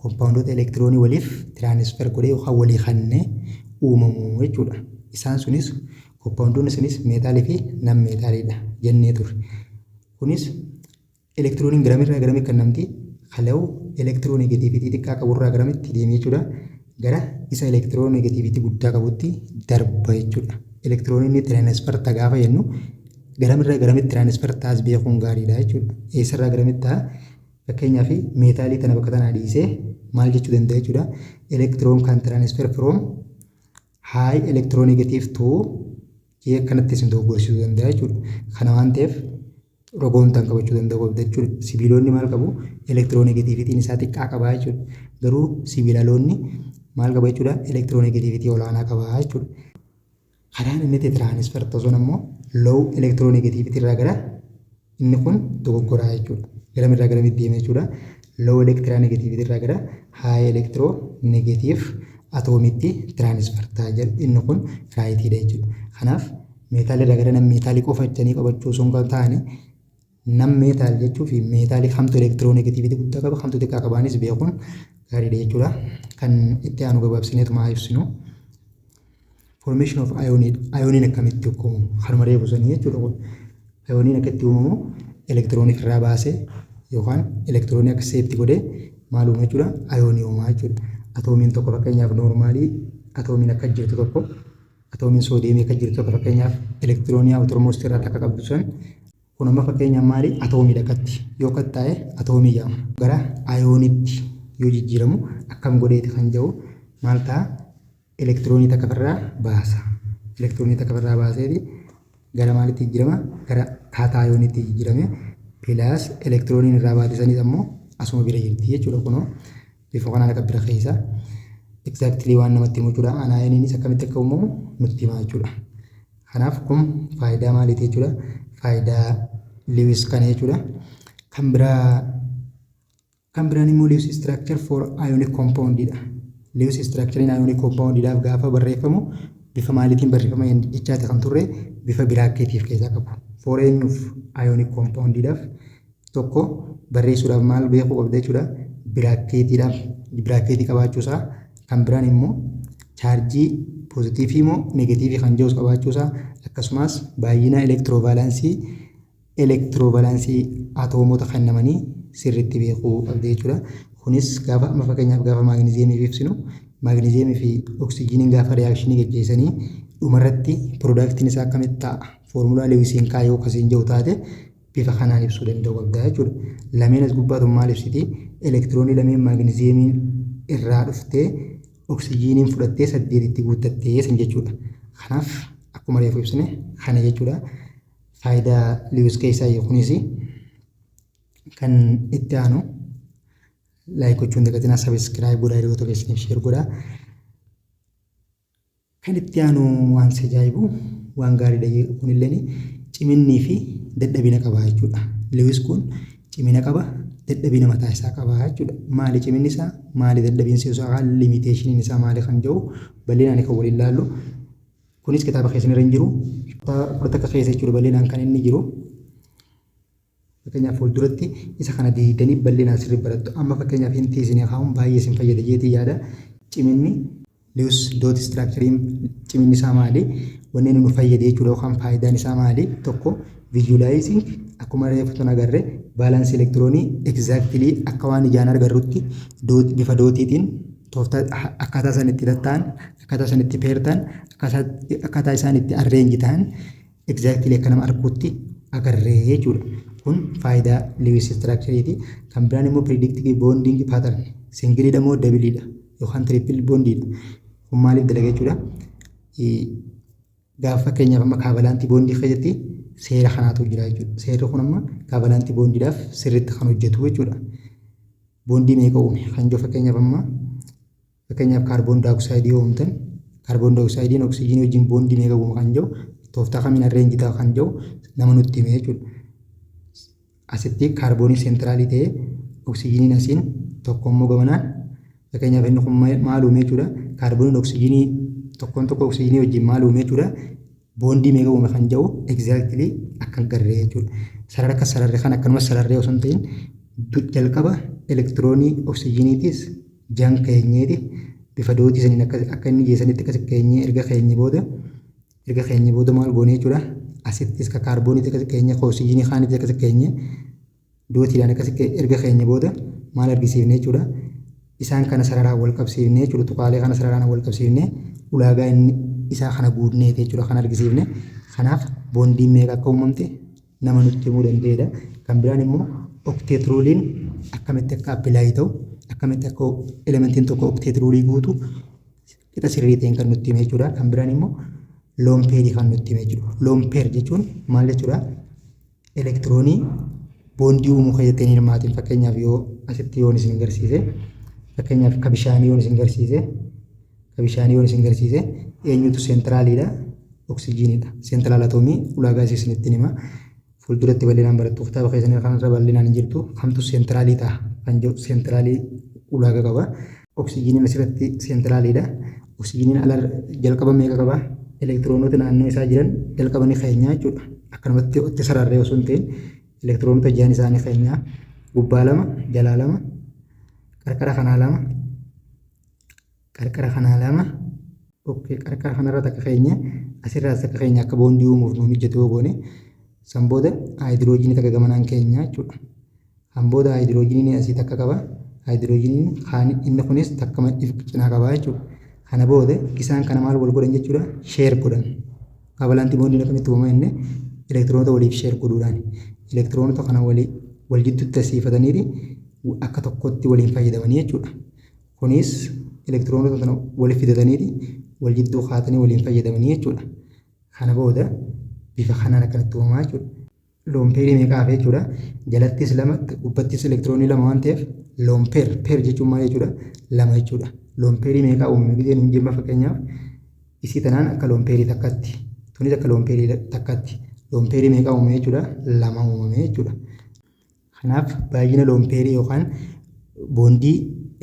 Compoundota elektiroonii waliif transfer godhee yookaan walii kennee uumamu jechuudha. Isaan sunis, compoundonni sunis meetaalii fi non meetaaliidha jennee turre. Kunis elektirooniin garamirraa garamitti kennamti? Low electronegativity xiqqaa qaburraa garamitti deemee jechuudha? Gara isa electronegativity guddaa qabutti darba jechuudha. Elektirooniin transfer ta'a gaafa jennu garamirraa garamitti transfer ta'as beekuun gaariidha jechuudha. Eessarraa garamitti ta'a? Fakkeenyaaf, meetaalii tana bakka tanaa dhiisee maal jechuu danda'a jechuudha? Electron kan transfer from high electronegative to jee akkanatti isin dogoggorsiisuu danda'a jechuudha. Kana waan ta'eef rogoon tan qabachuu danda'u qabda jechuudha. Sibiilonni maal qabu? Electronegativityn isaa xiqqaa qaba jechuudha. Garuu sibiilaloonni maal qaba jechuudha? Electronegativity olaanaa qaba jechuudha. Karaan inni itti transfer ta'u sun ammoo low electronegativity irraa gara, inni kun dogoggoraa jechuudha. Garamirraa garamitti deema jechuudha? Low electronegativity irraa gara high electronegative atoomitti transfer ta'a jedhu, inni kun rightiidha jechuudha. Kanaaf meetaalii irraa gara non meetaalii qofa jechanii qabachuu osoo hin taane, non metal jechuu fi meetaalii kamtu electronegativity guddaa qaba, kamtu xiqqaa qabaanis beekuun gaariidha jechuudha. Kan itti aanu gabaabsineetuma ibsinu. Formation of ion, ioniin akkamitti uumamu kanuma reefu sanii jechuudha kun. Ioniin akka itti uumamu elektiroonii irraa baasee yookaan elektiroonii accept godhee maal uuma jechuudha? Ionii uumaa jechuudha. Atoomiin tokko, fakkeenyaaf, normalii atoomiin akka jirtu tokko, atoomiin soodiyeemii akka jirtu tokko, fakkeenyaaf elektiroonii outermost irraa akka qabdu sun, kun amma fakkeenyaaf maali? Atoomiidha akkatti yoo akkas ta'e atoomii jedhama. Gara ionitti yoo jijjiiramu akkam godheeti kan jedhu maal ta'a? Elektiroonii takka ofirraa baasa. Elektiroonii takka ofirraa baaseeti gara maalitti jijjiirama? Gara cationitti jijjiirame, plus elektirooniin irraa baate sanis ammoo asuma bira jirti jechuudha. Kunoo bifa kanaan akka bira keessa exactly waan namatti himu jechuudha. Anioniinis akkamitti akka uumamu nutti hima jechuudha. Kanaaf kun faayidaa maaliiti jechuudha? Faayidaa Lewis kana jechuudha. Kan biraan immoo Lewis structure for ionic compound dha. Lewis structure ionic compound dhaaf gaafa barreeffamu bifa maaliitiin barreeffama jechaati kan turre? Bifa bracketiif keessaa qabu. For eenyuuf? Ionic compound dhaaf tokko barreessuudhaaf maal beekuu qabda jechuudha? Bracketiidhaaf bracketii qabaachuusaa, kan biraan immoo chaarjii poozitiivii moo neegatiivii kan jedhus qabaachuusaa, akkasumas baay'ina electrovalenceii atoomota kennamanii sirriitti beekuu qabda jechuudha. Kunis gaafa amma fakkeenyaaf gaafa maagniziyeemiif ibsinu, maagniziyeemii fi oksijiiniin gaafa reactionii gaggeessanii dhumarratti productiin isaa akkamitti ta'a, foormulaa Lewisiin kaayoo akkasiin jiru taate bifa kanaan ibsuu danda'u qabda jechuudha. Lameen as gubbaatu maal ibsiti? Elektiroonii lameen maagniziyeemiin irraa dhuftee oksijiiniin fudhattee saddeetitti guuttattee san jechuudha. Kanaaf akkuma reefu ibsine kana jechuudha. Faayidaa Lewis keessaa kunis. Kan itti aanu like gochuun dagatinaa, subscribe godhaa, hiriyoota keessaniif share godhaa. Kan itti aanu waan si ajaa'ibu, waan gaariidha kunilleen, ciminnii fi dadhabina qaba jechuudha. Lewis kun cimina qaba, dadhabina qaba. Dadhabina mataa isaa qaba jechuudha. Maali ciminni isaa? Maali dadhabinsi isaa? Limitationiin isaa maali kan jedhu bal'inaan kan waliin laallu. Kunis kitaaba keessan irra hin jiru. 11 keessa jechuudha bal'inaan kan inni jiru. Fakkeenyaaf, fuulduratti isa kana diidanii bal'inaan sirrii barattu. Amma fakkeenyaaf hin teessinee kaa'uun baay'ee isin fayyada jeetii yaada. Ciminni Lewis dot structurein ciminni isaa maali? Wanni inni nu fayyade jechuudha yookaan faayidaan isaa maali? Tokko, visualizing, akkuma reefu tun agarre, valence elektiroonii exactly akka waan ijaan agarrutti bifa dotiitiin tooftaa akkaataa isaan itti tatta'an, akkaataa isaan itti pair ta'an, akkaataa isaan itti arrange ta'an exactly akka nama arguutti agarree jechuudha. Kun faayidaa Lewis structureeti. Kan biraan immoo predicting bonding pattern, singleiidha moo doubleiidha yookaan triple bondiidha. Kun maaliif dalaga jechuudha? Gaafa fakkeenyaaf amma covalent bondii keessatti seera kanaatu jira jechuudha. Seerri kun amma covalent bondiidhaaf sirriitti kan hojjetu jechuudha. Bondii meeqa uume kan jiru, fakkeenyaaf amma fakkeenyaaf carbon dioxideii yoo uumtan, carbon dioxideiin oksijiinii wajjin bondii meeqa uuma kan jiru, tooftaa kamiin arrange ta'a kan jiru nama nutti hime jechuudha. Asitti kaarboonii centralii ta'ee, oksijiiniin asiin tokko immoo gamanaan, fakkeenyaaf inni kun maal uume jechuudha? Kaarbooniin oksijiinii tokkoon tokko oksijiinii wajjin maal uume jechuudha? Bondii meeqa uume kan jedhu exactly akka garree jechuudha. Sarara akka sararree kan akkanuma sararree osoo hin ta'in, jalqaba elektiroonii oksijiiniitis jan keenyeeti bifa dotii saniin akka inni geessanitti akkas keenyee, erga keenye booda maal goone jechuudha? Asittis ka kaarbooniitti akkas keenye, ka oksijiinii kaanitti akkas keenye, dotiidhaan akkas erga keenye booda maal argisiifne jechuudha? Isaan kana sararaan wal qabsiifne jechuudha. Tuqaalee kana sararaan wal qabsiifne, ulaagaa inni isaa kana guutneeti jechuudha kan argisiifne. Kanaaf bondiin meeqa akka uumamte nama nutti himuu danda'edha. Kan biraan immoo octet ruleiin akkamitti akka apply ta'u, akkamitti akka elementiin tokko octet ruleii guutu qixa sirrii ta'een kan nutti hime jechuudha. Kan biraan immoo lone pairii kan nutti hime jechuudha. Lone pair jechuun maal jechuudha? Elektiroonii bondii uumuu keessatti hin hirmaatin. Fakkeenyaaf yoo asitti yoon isin agarsiise, fakkeenyaaf ka bishaanii yoon isin agarsiise, ka bishaanii yoon isin agarsiise, eenyutu centraliidha? Oksijiiniidha. Central atomii ulaagaa isinitti hima. Fuulduratti bal'inaan barattu, kitaaba keessan kanarra bal'inaan hin jirtu. Kamtu centralii ta'a kan jedhu centralii ulaagaa qaba. Oksijiiniin asirratti centraliidha. Oksijiiniin ala jalqaba meeqa qaba? Elektiroonota naannoo isaa jiran jalqaba ni keenyaa jechuudha. Akkanumatti itti sararree osoo hin ta'in, elektiroonota jaan isaanii keenyaa, gubbaa lama, jalaa lama, qarqara kanaa lama, qarqara kanaa lama. Okay, qarqara kanarra takka keenya, asirraas takka keenya, akka bondii uumuuf nu mijatu yoo goone, san booda haayidiroojiinii takka gamanaan keenya jechuudha. Kan booda haayidiroojiniin asii takka qaba. Haayidiroojiniin kaan inni kunis takka if cinaa qaba jechuudha. Kana booda isaan kana maal wal godhan jechuudha? Share godhan. Covalent bondiin akkamitti uumama inni? Elektiroonota waliif share godhuudhaan. Elektiroonota kana walii wal jidduutti tasiifataniiti akka tokkotti waliin fayyadamanii jechuudha. Kunis elektiroonota kana waliif fidataniiti wal jidduu kaatanii waliin fayyadamanii jechuudha. Kana booda bifa kanaan akkanatti uumamaa jechuudha. Lone pairii meeqa hafe jechuudha? Jalattis lama, gubbattis elektiroonii lama waan ta'eef, lone pair, pair jechuun maal jechuudha? Lama jechuudha. Lone pairii meeqa uumame gisee nuun jemma, fakkeenyaaf isii tanaan akka lone pairii takkatti, tunis akka lone pairii takkatti, lone pairii meeqa uumame jechuudha? Lama uumame jechuudha. Kanaaf baay'ina lone pairii yookaan bondii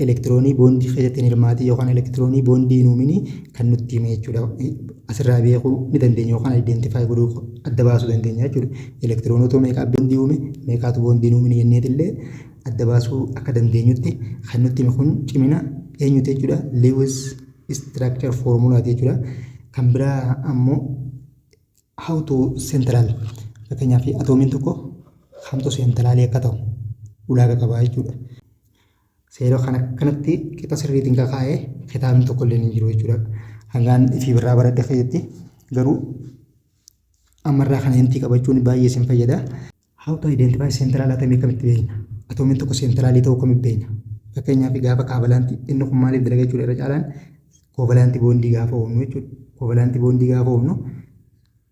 elektiroonii bondii keessatti hin hirmaatin yookaan elektiroonii bondii hin uuminii kan nutti hime jechuudha. Asirraa beekuu ni dandeenya yookaan identify godhuu, adda baasuu dandeenya jechuudha. Elektiroonota meeqaa bondii uume, meeqaatu bondii hin uumin jenneetillee adda baasuu akka dandeenyutti kan nutti hime kun cimina eenyuti jechuudha? Lewis structure formulaati jechuudha. Kan biraa ammoo how to central, fakkeenyaaf atoomiin tokko kamtu centralii akka ta'u ulaagaa qaba jechuudha. Seera kana kanatti qixa sirriitiin kakaa'ee kitaabni tokko illee hin jiru jechuudha. Hangaan ifii birraa baradhe keessatti garuu ammarraa kana hintii qabachuun baay'ee isin fayyada. How to identify central atomii akkamitti beekna? Atoomiin tokko centralii ta'uu akkamitti beekna? Fakkeenyaaf gaafa covalentii, inni kun maaliif dalaga jechuudha? Irra caalaan covalentii bondii gaafa uumnu jechuudha. Covalentii bondii gaafa uumnu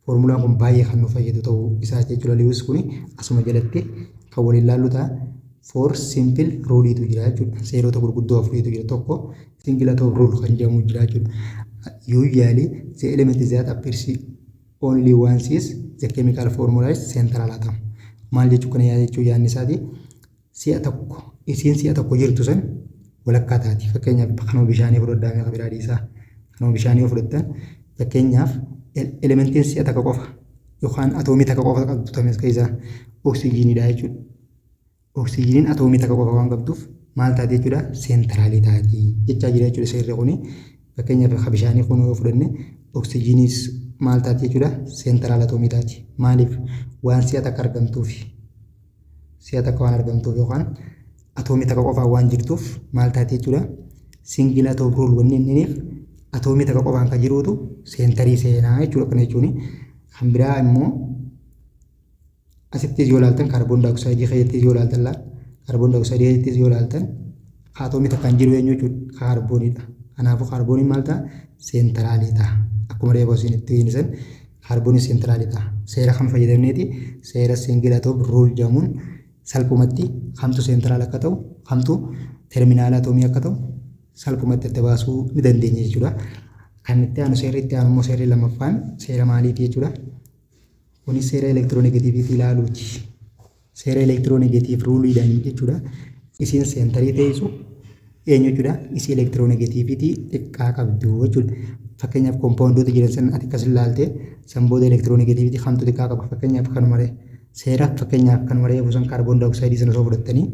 foormulaan kun baay'ee kan nu fayyadu ta'uu isaati jechuudha. Lewis kuni asuma jalatti kan waliin laallu ta'a. Four simple ruleiitu jira jechuudha. Seerota gurguddoo afuriitu jira. Tokko, single atom rule kan jedhamu jira jechuudha. Usually the element that appears only once is the chemical formula is central atom. Maal jechuu kana jechuu yaadni isaati? Si'a tokko isiin si'a tokko jirtu san walakkaa taati. Fakkeenyaaf, kanuma bishaanii fudhadhaa, meeqa biraa dhiisaa. Kanuma bishaanii yoo fudhattan, fakkeenyaaf, elementiin si'a takka qofa yookaan atoomii takka qofa qabdu tames keessaa oksijiiniidha jechuudha. Oksijiiniin atoomii takka qofa waan qabduuf maal taati jechuudha? Centralii taati jechaa jira jechuudha seerri kuni. Fakkeenyaaf, ka bishaanii kun yoo fudhanne, oksijiiniis maal taati jechuudha? Central atoomii taati. Maaliif? Waan si'a takka argamtuufi. Si'a takka waan argamtuuf yookaan atoomii takka qofaan waan jirtuuf maal taati jechuudha? Single atom rule wanni inniniif atoomii takka qofaan kan jiruutu centerii seenaa jechuudha kana jechuuni. Kan biraa immoo asittis yoo ilaaltan, carbon dioxideii keessattis yoo ilaaltan laal, carbon dioxideii keessattis yoo ilaaltan, atoomii takkaan jiru eenyu jechuudha? Kaarbooniidha. Kanaafuu kaarbooniin maal ta'a? Centralii ta'a. Akkuma reefu asiin itti hiinisan kaarbooniin centralii ta'a. Seera kam fayyadamneeti? Seera single atom rule jedhamuun salphumatti kamtu central akka ta'u, kamtu terminal atoomii akka ta'u salphumatti adda baasuu ni dandeenya jechuudha. Kan itti aanu, seerri itti aanu immoo, seerri lammaffaan seera maaliiti jechuudha? Kunis seera electronegativity ilaaluuti. Seera electronegative ruleiidhaan jechuudha. Isiin centerii teessu eenyu jechuudha? Isii electronegativity xiqqaa qabdu jechuudha. Fakkeenyaaf, compoundoota jiran san ati akkas ilaalte, san booda electronegativity kamtu xiqqaa qaba? Fakkeenyaaf, kanuma seera, fakkeenyaaf, kanuma reefu san carbon dioxideii sana osoo fudhattanii,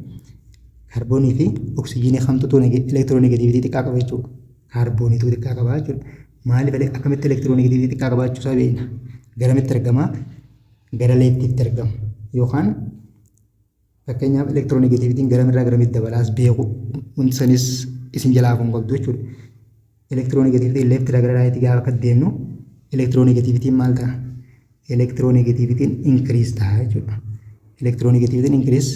kaarboonii fi oksijiinii kamtu electronegativity xiqqaa qaba jechuudha? Kaarbooniitu xiqqaa qaba jechuudha. Maaliif, akkamitti electronegativity xiqqaa qabaachuu isaa beekna? Garamitti argama? Gara leftiitti argama. Yookaan fakkeenyaaf, electronegativityn garamirraa garamitti dabalaas beeku wanti sanis isin jalaa hafuu hin qabdu jechuudha. Electronegativityn leftirraa gara rightii gaafa akka deemnu, electronegativityn maal ta'a? Electronegativityn increase ta'a jechuudha. Electronegativityn increase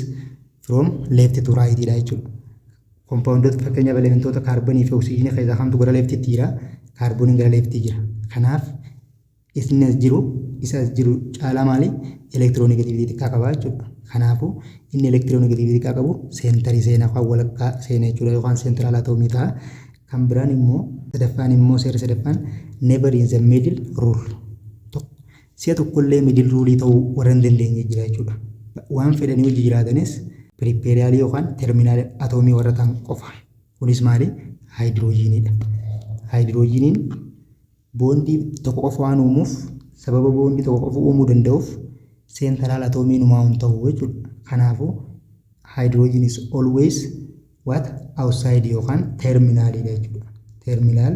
from left to right dha jechuudha. Compoundoota, fakkeenyaaf, elementoota kaarboonii fi oksijiinii keessaa kamtu gara leftiitti jira? Kaarbooniin gara leftii jira. Kanaaf inni as jiru isa as jiru caalaa maali? Electronegativity xiqqaa qaba jechuudha. Kanaafuu inni electronegativity xiqqaa qabu centerii seenaa yookaan walakkaa seenaa jechuudha, yookaan central atoomii ta'a. Kan biraan immoo sadaffaan immoo, seerri sadaffaan never in the middle rule. Si'a tokkollee middle ruleii ta'uu warra hin dandeenye jira jechuudha. Waan fedhanii hojii jiraatanis peripheralii yookaan terminal atoomii warra ta'an qofa. Kunis maali? Haayidiroojiiniidha. Haayidiroojiiniin bondii tokko qofa waan uumuuf, sababa bondii tokko qofa uumuu danda'uuf, central atoomii numaa hin ta'u jechuudha. Kanaafuu hydrogen is always what? Outside yookaan terminaliidha jechuudha. Terminal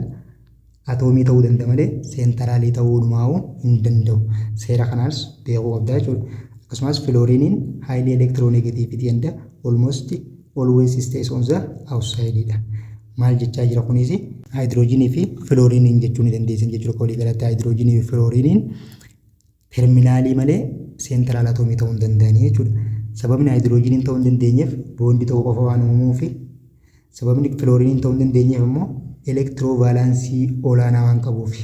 atoomii ta'uu danda'a malee centralii ta'uu numaa hin danda'u. Seera kanaas beekuu qabda jechuudha. Akkasumas fluorineiin highly electronegativity and almost always stays on the outside dha. Maal jechaa jira kunis? Haayidiroojiinii fi fluorineiin jechuu ni dandeessan jechuudha. Walii galatti haayidiroojiinii fi fluorineiin terminalii malee central atoomii ta'uu hin danda'anii jechuudha. Sababni haayidiroojiiniin ta'uu hin dandeenyeef bondii tokko qofa waan uumuufi, sababni fluorineiin ta'uu hin dandeenyeef immoo electrovalenceii olaanaa waan qabuufi.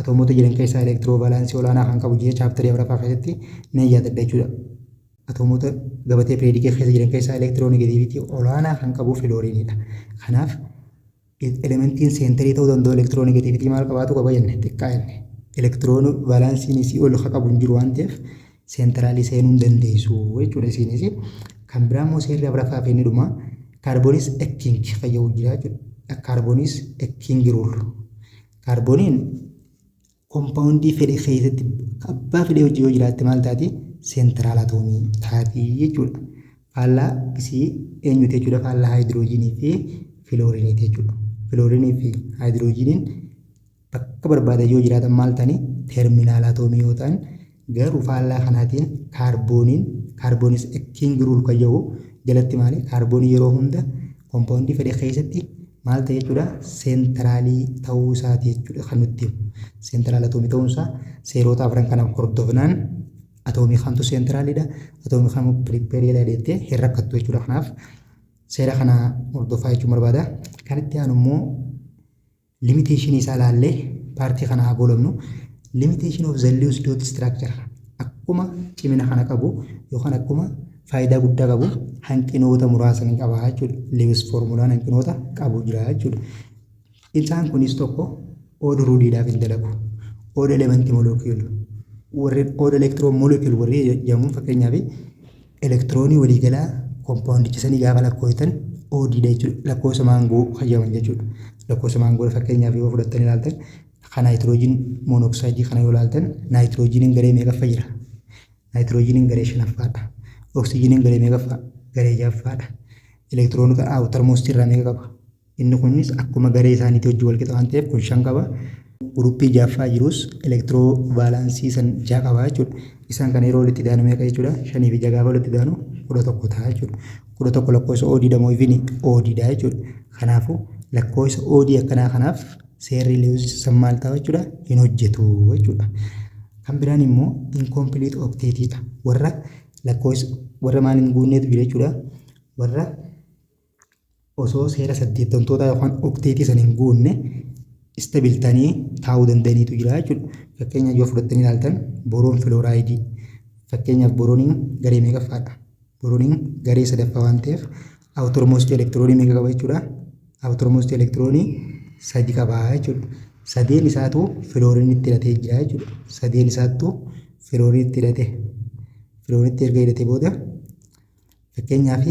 Atoomoota jiran keessaa electrovalenceii olaanaa kan qabu jee chapterii afuraffaa keessatti ni yaadadha jechuudha. Atoomoota gabatee periodicii keessa jiran keessaa electronegativity olaanaa kan qabu fluorineiidha. Kanaaf elementiin centerii ta'uu danda'u electronegativity maal qabaatu qaba jenne? Xiqqaa jenne. Electrovalenceiin isii ol qabu hin jiru waan ta'eef centralii seenuu hin dandeessu jechuudha isiinis. Kan biraa immoo seerri afuraffaa fi inni dhumaa carbon is a king fayyadu jira jechuudha. Carbon is a king rule. Kaarbooniin compoundii fedhe keessatti abbaa fedhe hojii yoo jiraatte maal taati? Central atoomii taati jechuudha. Faallaa isii eenyuti jechuudha? Faallaa haayidiroojiinii fi fluorineiiti jechuudha. Fluorineii fi haayidiroojiiniin bakka barbaadan yoo jiraatan maal ta'anii? Terminal atoomii yoo ta'an, garuu faallaa kanaatiin kaarbooniin, carbon is king rule kan jedhu jalatti maali? Kaarboonii yeroo hunda compoundii fedhe keessatti maal ta'e jechuudha? Centralii ta'uu isaati jechuudha kan nutti himu. Central atoomii ta'uunsaa seerota afran kana hordofnaan atoomii kamtu centraliidha, atoomii kamtu peripheralidha jettee hin rakkattu jechuudha. Kanaaf seera kana hordofaa jechuun barbaada. Kan itti aanu immoo limitationii isaa ilaallee partii kana haa goolabnu. Limitation of the Lewis dot structure. Akkuma cimina kana qabu yookaan akkuma faayidaa guddaa qabu, hanqinoota muraasa ni qaba jechuudha. Lewis formulaan hanqinoota qabu jira jechuudha. Isaan kunis tokko, odd ruleiidhaaf hin dalagu. Odd elementii molecule. Warreen odd electron molecule warri jedhamuun, fakkeenyaaf, elektiroonii waliigalaa Compoundicha sanii gaafa lakkooftan oddiidha jechuudha. Lakkoofsa maangoo fayyadaman jechuudha. Lakkoofsa maangoo fakkeenyaaf yoo fudhattan ilaaltan, kan nitrogen monoxideii kana yoo ilaaltan, naayitiroojiiniin garee meeqaffaa jira? Naayitiroojiiniin garee shanaffaadha. Oksijiiniin garee meeqaffaa? Garee ja'affaadha. Elektiroonota outermostii irraa meeqa qaba? Inni kunis akkuma garee isaaniitii wajjin wal qixa waan ta'eef kun shan qaba. Groupii ja'affaa jirus electro valenceii san ja'a qaba jechuudha. Isaan kana yeroo walitti daanu meeqa jechuudha? Shanii fi ja'a gaafa walitti daanu 11 ta'a jechuudha. 11 lakkoofsa oddiidha moo evenii? Oddiidha jechuudha. Kanaafuu lakkoofsa oddii akkanaa kanaaf seerri Lewis san maal ta'a jechuudha? Hin hojjetu jechuudha. Kan biraan immoo incomplete octetiidha. Warra lakkoofsa warra maal hin guunneetu jira jechuudha. Warra osoo seera saddeettamtootaa yookaan octetii san hin guunne stable ta'anii taa'uu danda'aniitu jira jechuudha. Fakkeenyaaf yoo fudhattanii ilaaltan, boron fluorideii. Fakkeenyaaf boroniin garee meeqaffaadha? Boroniin garee sadaffaa waan ta'eef outermostii elektiroonii meeqa qaba jechuudha? Outermostii elektiroonii sadi qaba jechuudha. Sadeen isaatu fluoriinitti hidhatee jira jechuudha. Sadeen isaattu fluoriinitti hidhate. Fluoriinitti erga hidhatee booda, fakkeenyaaf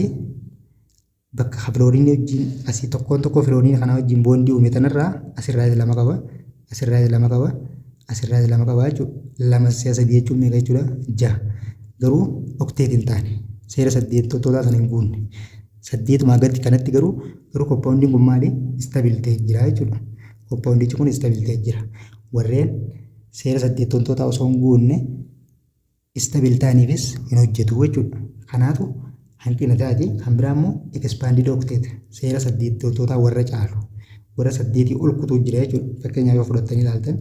bakka fluoriinii wajjin asii tokkoon tokko fluoriinii kanaa wajjin bondii uume tanarraa asirraa lama qaba, asirraa lama qaba, asirraa lama qaba jechuudha. Lama si'a sadii jechuun meeqa jechuudha? Ja'a. Garuu octet hin taane, seera saddeettootaa sana hin guunne. Saddeetumaa gadi kanatti garuu compoundiin kun maali? Stable ta'ee jira jechuudha. Compoundichi kun stable ta'ee jira. Warreen seera saddeettotaa osoo hin guunne stable ta'aniifis hin hojjetu jechuudha. Kanaatu hanqina taati. Kan biraa immoo expanded octet, seera saddeettootaa warra caalu, warra saddeetii ol kutuu jira jechuudha. Fakkeenyaaf yoo fudhattanii ilaaltan,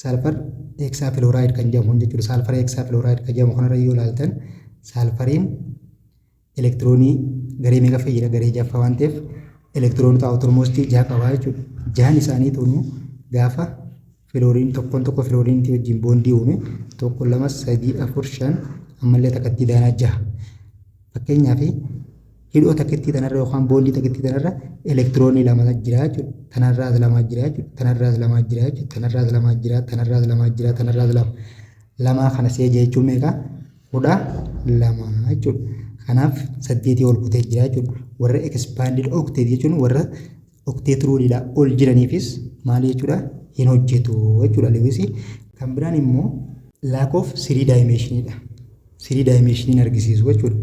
sulfur hexafluoride kan jedhamu kun jechuudha. Sulfur hexafluoride kan jedhamu kanarra yoo ilaaltan, sulfuriin elektiroonii garee meeqa fayyada? Garee jaffaa waan ta'eef elektiroonota outermostii jaha qabaa jechuudha. Jahan isaanii tunu gaafa fluorine tokkoon tokko fluorinetii wajjin bondii uume, tokko, lama, sadii, afur, shan, ammallee takkattii daanaa jaha. Fakkeenyaaf hidhoo takkittii tanarra yookaan bondii takkittii tanarra elektiroonii lama jira jechuudha. Tanarraas lama jira jechuudha. Tanarraas lama jira jechuudha. Tanarraas lama jira. Tanarraas lama jira. Tanarraas lama. Lamaa kana si'a jechuun meeqa? 12 jechuudha. Kanaaf saddeetii ol kutee jira jechuudha. Warra expanded octet jechuun warra octet ruleiidhaa ol jiraniifis maal jechuudha? Hin hojjetu jechuudha Lewis. Kan biraan immoo lack of three dimensioniidha. Three dimensioniin argisiisu jechuudha.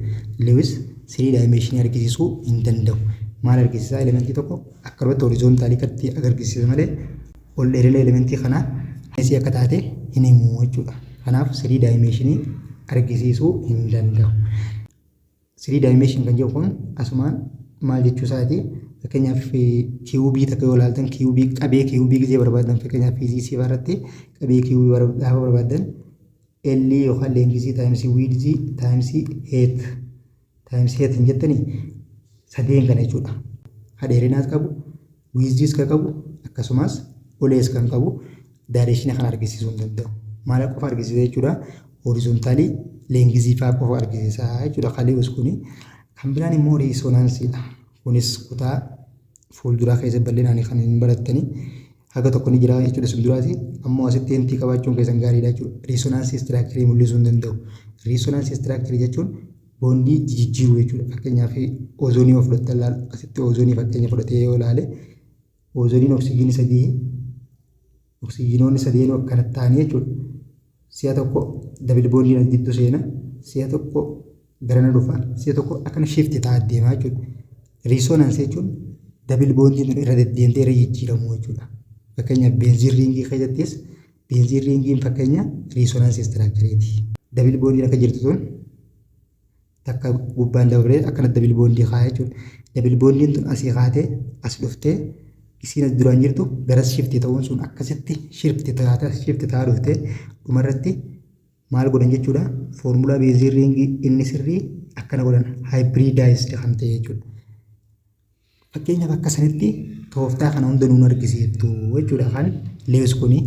Lewis three dimensionii argisiisuu hin danda'u. Maal argisiisaa? Elementii tokko akkanumatti horizontalii katti agarsiisa malee ol dheerina elementii kanaa asii akka taate hin himu jechuudha. Kanaaf three dimensionii argisiisuu hin danda'u. Three dimension kan jedhu kun asumaan maal jechuu isaati? Fakkeenyaaf cubeii takka yoo ilaaltan, cubeii qabee cubeii gisee barbaadan, fakkeenyaaf fiiziksii irratti qabee cubeii gaafa barbaadan, L yookaan lengthii timesii widthii timesii height timesii height hin jettanii? Sadeen kana jechuudha. Ka dheerinaas qabu, widthiis kan qabu, akkasumas olees kan qabu directiona kana argisiisuu hin danda'u. Maal qofa argisiisa jechuudha? Horizontalii lengthii fa'aa qofa argisiisa jechuudha kan Lewis kuni. Kan biraan immoo resonanceiidha. Kunis kutaa fuulduraa keessa bal'inaan kan hin barattanii haga tokko ni jira jechuudha sun duraati. Ammoo asitti hintii qabaachuun keessan gaariidha jechuudha. Resonanceii structureii mul'isuu hin danda'u. Resonanceii structureii jechuun bondii jijjiiruu jechuudha. Fakkeenyaaf ozoonii yoo fudhattan ilaal, asitti ozoonii fakkeenya fudhatee yoo ilaale, ozooniin oksijiinii sadii, oksijiinoonni sadeen akkanatti ta'anii jechuudha. Si'a tokko double bondiin as jidduu seena, si'a tokko garana dhufa, si'a tokko akkana shift ta'aa deemaa jechuudha. Resonanceii jechuun double bondiin irra deddeemtee irra jijjiiramuu jechuudha. Fakkeenyaaf benzene ringii keessattis benzene ringiin fakkeenya resonanceii structureiiti. Double bondiin akka jirtu tun takka gubbaan dabaree akkana double bondii kaa'aa jechuudha. Double bondiin tun asii kaatee as dhuftee, isiin as duraan jirtu garas shift ta'uun sun akkasitti shift taatee shift ta'aa dhuftee dhumarratti maal godhan jechuudha? Formula benzene ringii inni sirrii akkana godhan, hybridized kan ta'e jechuudha. Fakkeenyaaf akka sanitti tooftaa kana hunda nuun argisiiftu jechuudha kan Lewis kuni.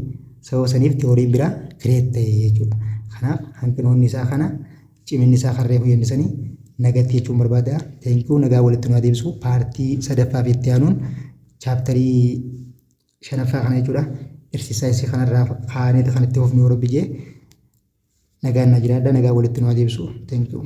Sababa saniif theoryiin biraa create ta'e jechuudha. Kanaaf hanqinoonni isaa kana, ciminni isaa kan reefu jennisanii nagatti jechuun barbaada. Thank you, nagaa walitti nu adeemsu. Partii sadaffaa fi itti aanuun chapterii shanaffaa kana jechuudha. Exerciseii kanarraa kaa'aneeti kan itti fufnu yoo Rabbi jee. Nagaan na jiraadha, nagaa walitti nu adeemsu. Thank you.